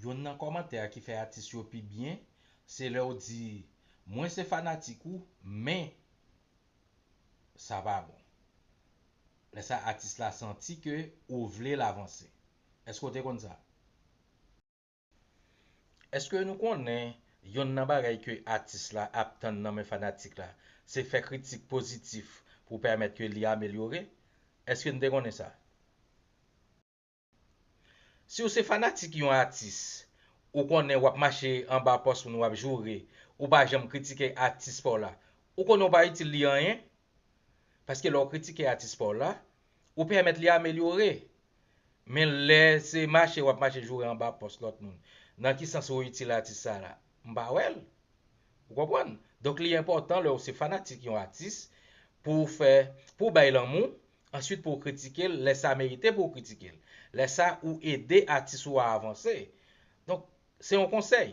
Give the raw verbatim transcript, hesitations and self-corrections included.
Youn nan kòmantè ki fè atis yo pi byen, se lè w di, mwen se fanatik ou, men sa pa bon. Lè sa atis la santi ke ou vle l avanse. Èske w te konn sa? Èske nou konnen youn nan bagay ke atis la ap tann nan men fanatik la, se fè kritik pozitif pou pèmèt ke li amelyore? Èske n te konnen sa? Si w se fanatik yon atis, ou konnen w ap mache anba pòs moun, w ap joure, ou pa janm kritike atis pa w la, ou konnen w pa itil li anyen. Paske lè w kritike atis pa w la, ou pèmèt li amelyore. Men lè se mache w ap mache joure anba pòs lòt moun, nan ki sans ou itil atis sa la? M pa wè l. Ou konprann? Donk, li enpòtan lè w se fanatik yon atis pou w fè, pou w bay lanmou, answit pou w kritike l lè sa merite pou w kritike l. Lè sa, ou ede atis ou a avanse. Donk, se yon konsèy.